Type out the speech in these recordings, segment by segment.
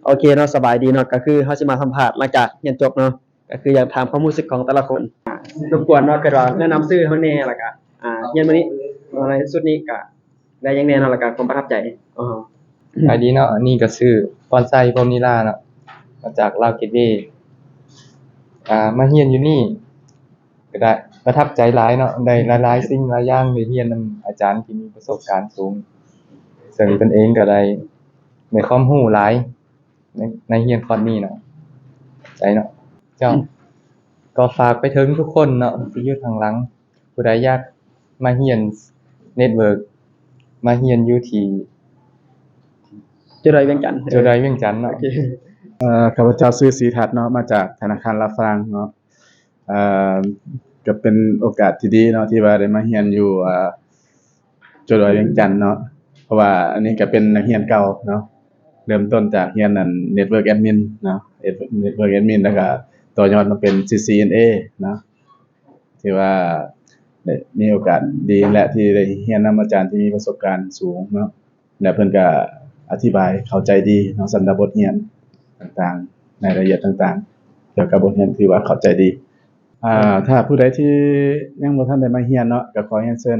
ໂອເຄເນາະ ສະບາຍດີເນາະ ກໍຄືເຮົາຊິມາສຳພາດຫຼັງຈາກຮຽນຈົບເນາະ ກໍຄືຢາກຖາມຄວາມຮູ້ສຶກຂອງແຕ່ລະຄົນ. ລົບກວນເນາະ ກໍລະແນະນຳຊື່ເຮົາແດ່ ແລ້ວກໍ ອ່າ ຮຽນມື້ນີ້ ໃນຊຸດນີ້ກໍໄດ້ຫຍັງແດ່ເນາະ ແລ້ວກໍຄວາມປະທັບໃຈ. ສະບາຍດີເນາະ ອັນນີ້ກໍຊື່ ພອນໄຊ ພົມນິລາເນາະ ມາຈາກລາວເກດເວ. ອ່າ ມາຮຽນຢູ່ນີ້ ກໍໄດ້ປະທັບໃຈຫຼາຍເນາະ ໄດ້ຫຼາຍໆສິ່ງຫຼາຍຢ່າງ ໄດ້ຮຽນນຳອາຈານທີ່ມີປະສົບການສູງ ເຊິ່ງຕົນເອງກໍໄດ້ ໄດ້ຄວາມຮູ້ຫຼາຍໃນ ໃນຮຽນຄອດນີ້ເນາະ. ໃຈເນາະ ເຈົ້າ ກໍຝາກໄປເຖິງທຸກຄົນເນາະ ທີ່ຢູ່ທາງຫຼັງ ຜູ້ໃດຢາກມາຮຽນ network ມາຮຽນຢູ່ທີ່ ໂຈດອຍວຽງຈັນ ໂຈດອຍວຽງຈັນເນາະ. ໂອເຄ ເອີ ຂ້າພະເຈົ້າຊື່ ສີທັດ ເນາະ ມາຈາກທະນາຄານລາວຝຣັ່ງເນາະ. ເອີ ກໍເປັນໂອກາດທີ່ດີເນາະ ທີ່ວ່າໄດ້ມາຮຽນຢູ່ ເອີ ໂຈດອຍວຽງຈັນເນາະ ເພາະວ່າອັນນີ້ກໍເປັນນັກຮຽນເກົ່າເນາະ ເລີ່ມຕົ້ນຈາກຮຽນອັນ network admin ເນາະ network admin ແລ້ວກໍຕໍ່ຍອດມາເປັນ CCNA ເນາະ. ຖືວ່າໄດ້ມີໂອກາດດີແຫຼະ ທີ່ໄດ້ຮຽນນຳອາຈານທີ່ມີປະສົບການສູງເນາະ ແລະ ເພິ່ນກໍອະທິບາຍເຂົ້າໃຈດີເນາະ ສຳລັບບົດຮຽນຕ່າງໆ ໃນລາຍລະອຽດຕ່າງໆ ກ່ຽວກັບບົດຮຽນ ຖືວ່າເຂົ້າໃຈດີ. ອ່າ ຖ້າຜູ້ໃດທີ່ຍັງບໍ່ທັນໄດ້ມາຮຽນເນາະ ກໍຂໍຮຽນເຊີນ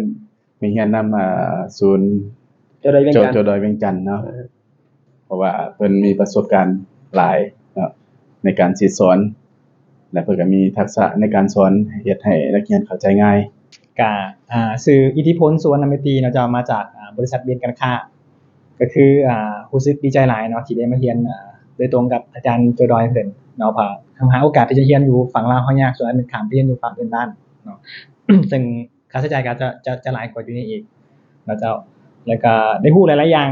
ໄປຮຽນນຳ ອ່າ ສູນໂຈດອຍວຽງຈັນ ໂຈດອຍວຽງຈັນເນາະ ເພາະວ່າເພິ່ນມີປະສົບການຫຼາຍເນາະ ໃນການສີດສອນ ແລະ ເພິ່ນກໍມີທັກສະໃນການສອນ ເຮັດໃຫ້ນັກຮຽນເຂົ້າໃຈງ່າຍ. ກະ ອ່າ ຊື່ ອິດທິພົນ ສຸວັນນະເມຕີ ເນາະເຈົ້າ ມາຈາກ ອ່າ ບໍລິສັດວຽງການຄ້າ. ກໍຄື ອ່າ ຮູ້ສຶກດີໃຈຫຼາຍເນາະ ທີ່ໄດ້ມາຮຽນ ອ່າ ໂດຍຕົງກັບອາຈານໂຈດອຍເພິ່ນເນາະ ເພາະຫາໂອກາດທີ່ຈະຮຽນຢູ່ຝັ່ງລາວເຮົາຍາກ ສ່ວນອັນຂ້າມໄປຮຽນຢູ່ຝັ່ງອື່ນບ້ານເນາະ ເຊິ່ງ ຄ່າໃຊ້ຈ່າຍກໍຈະ ຈະ ຈະຫຼາຍກວ່າຢູ່ນີ້ອີກເນາະເຈົ້າ ແລ້ວກໍໄດ້ຮູ້ຫຼາຍໆຢ່າງ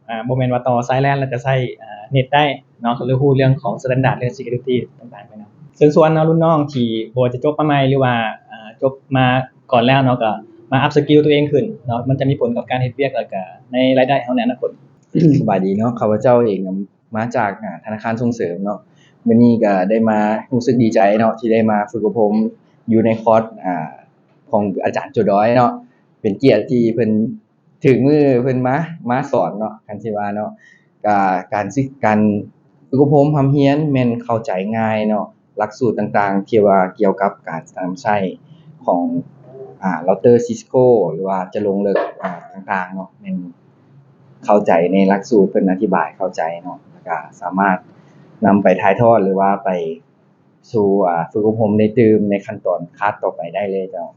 ອ່າ ບໍ່ແມ່ນວ່າຕໍ່ສາຍແລນແລ້ວຈະໃຊ້ ອ່າ ເນັດໄດ້ເນາະ ກໍເລີຍຮູ້ເລື່ອງຂອງ standard ເລື່ອງ security ຕ່າງໆໄປນຳ. ເຊີນຊວນເນາະ ລຸ້ນນ້ອງທີ່ບໍ່ວ່າຈະຈົບມາໃໝ່ ຫຼືວ່າ ອ່າ ຈົບມາກ່ອນແລ້ວເນາະ ກໍມາ up skill ຕົວເອງຂຶ້ນເນາະ ມັນຈະມີຜົນກັບການເຮັດວຽກ ແລ້ວກໍໃນລາຍໄດ້ເຮົາໃນອະນາຄົດ. ສະບາຍດີເນາະ ຂ້າພະເຈົ້າເອງ ມາຈາກ ອ່າ ທະນາຄານສົ່ງເສີມເນາະ ມື້ນີ້ກໍໄດ້ມາ ຮູ້ສຶກດີໃຈເນາະ ທີ່ໄດ້ມາຝຶກອົບຮົມຢູ່ໃນຄອດ ອ່າ ຂອງອາຈານໂຈດອຍເນາະ ເປັນກຽດທີ່ເພິ່ນຖືກມືເພິ່ນມາ ມາສອນເນາະ ຄັນຊິວ່າເນາະ ກະການ ການຝຶກອົບຮົມຮ່ຳຮຽນແມ່ນເຂົ້າໃຈງ່າຍເນາະ ຫຼັກສູດຕ່າງໆ ທີ່ວ່າກ່ຽວກັບການນຳໃຊ້ຂອງ ອ່າ ເຣົາເຕີ ຊິສໂກ ຫຼືວ່າຈະລົງເລິກ ອ່າ ຕ່າງໆເນາະ ແມ່ນເຂົ້າໃຈໃນຫຼັກສູດ ເພິ່ນອະທິບາຍເຂົ້າໃຈເນາະ ແລ້ວກະສາມາດນຳໄປຖ່າຍທອດ ຫຼືວ່າໄປສູ່ ອ່າ ຝຶກອົບຮົມໄດ້ຕື່ມໃນຂັ້ນຕອນຄາດຕໍ່ໄປໄດ້ເລີຍເຈົ້າ.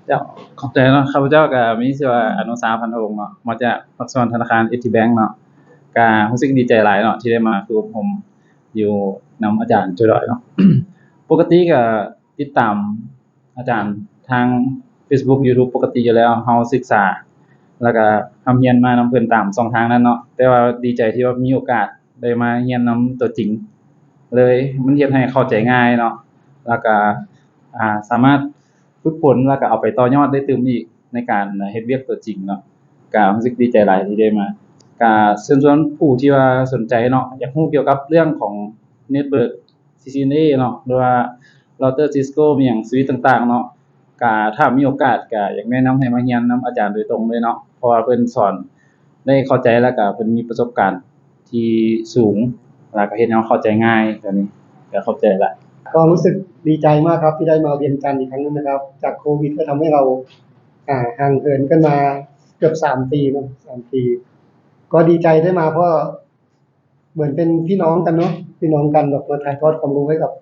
ເຈົ້າ ຂອບໃຈເນາະ ຂ້າພະເຈົ້າກະມີຊື່ວ່າ ອະນຸສາ ພັນທະວົງເນາະ ມາຈາກພາກສ່ວນທະນາຄານ ເອສ ທີ ແບັງ ເນາະ ກະຮູ້ສຶກດີໃຈຫຼາຍເນາະ ທີ່ໄດ້ມາຝຶກອົບຮົມຢູ່ນຳອາຈານໂຈດອຍເນາະ. ປົກກະຕິກະຕິດຕາມ ອາຈານທາງເຟສບຸກ ຢູທູບ ປົກກະຕິຢູ່ແລ້ວ ເຮົາສຶກສາ ແລ້ວກະຮ່ຳຮຽນມານຳເພິ່ນຕາມຊ່ອງທາງນັ້ນເນາະ ແຕ່ວ່າດີໃຈທີ່ວ່າມີໂອກາດໄດ້ມາຮຽນນຳຕົວຈິງເລີຍ ມັນເຮັດໃຫ້ເຂົ້າໃຈງ່າຍເນາະ ແລ້ວກະ ອ່າ ສາມາດຝຶກຝົນ ແລ້ວກະເອົາໄປຕໍ່ຍອດໄດ້ຕື່ມອີກ ໃນການເຮັດວຽກຕົວຈິງເນາະ ກະຮູ້ສຶກດີໃຈຫຼາຍທີ່ໄດ້ມາ. ກະເຊີນຊວນຜູ້ທີ່ວ່າສົນໃຈເນາະ ຢາກຮູ້ກ່ຽວກັບເລື່ອງຂອງ network ຊີຊີເອັນເອ ເນາະ ຫຼືວ່າເຣົາເຕີ ຊິສໂກ ອີ່ຫຍັງ ສະວິດຕ່າງໆເນາະ ກະຖ້າມີໂອກາດກະຢາກແນະນຳໃຫ້ມາຮຽນນຳອາຈານໂດຍຕົງເລີຍເນາະ ເພາະວ່າເພິ່ນສອນໄດ້ເຂົ້າໃຈ ແລ້ວກະເພິ່ນມີປະສົບການທີ່ສູງ ແລ້ວກະເຮັດໃຫ້ເຮົາເຂົ້າໃຈງ່າຍ ແບບນີ້ ກະຂອບໃຈຫຼາຍ. ກໍຮູ້ສຶກດີໃຈມາກครับ ທີ່ໄດ້มาเวียงจันทร์อีกครั้งหนึ่งนะครับ จากโควิดก็ทำให้เรา อ่า ห่างเหินกันมาเกือบสามปีเนาะ สามปี ก็ดีใจได้มาเพราะ เหมือนเป็นพี่น้องกันเนาะ พี่น้องกัน แบบมาถ่ายทอดความรู้ให้กับ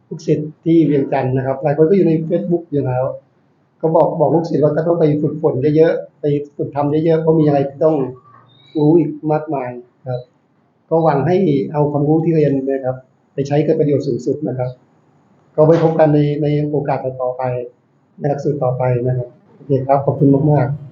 ลูกศิษย์ที่เวียงจันทร์นะครับ หลายคนก็อยู่ในเฟซบุ๊กอยู่แล้ว ก็บอก บอกลูกศิษย์ว่าก็ต้องไปฝึกฝนเยอะๆ ไปฝึกทำเยอะๆ เพราะมีอะไรที่ต้องรู้อีกมากมายครับ ก็หวังให้เอาความรู้ที่เรียนนะครับ ไปใช้เกิดประโยชน์สูงสุดนะครับ ก็ไว้พบกันใน ในโอกาสต่อๆไป ในหลักสูตรต่อไปนะครับ โอเคครับ ขอบคุณมากๆ.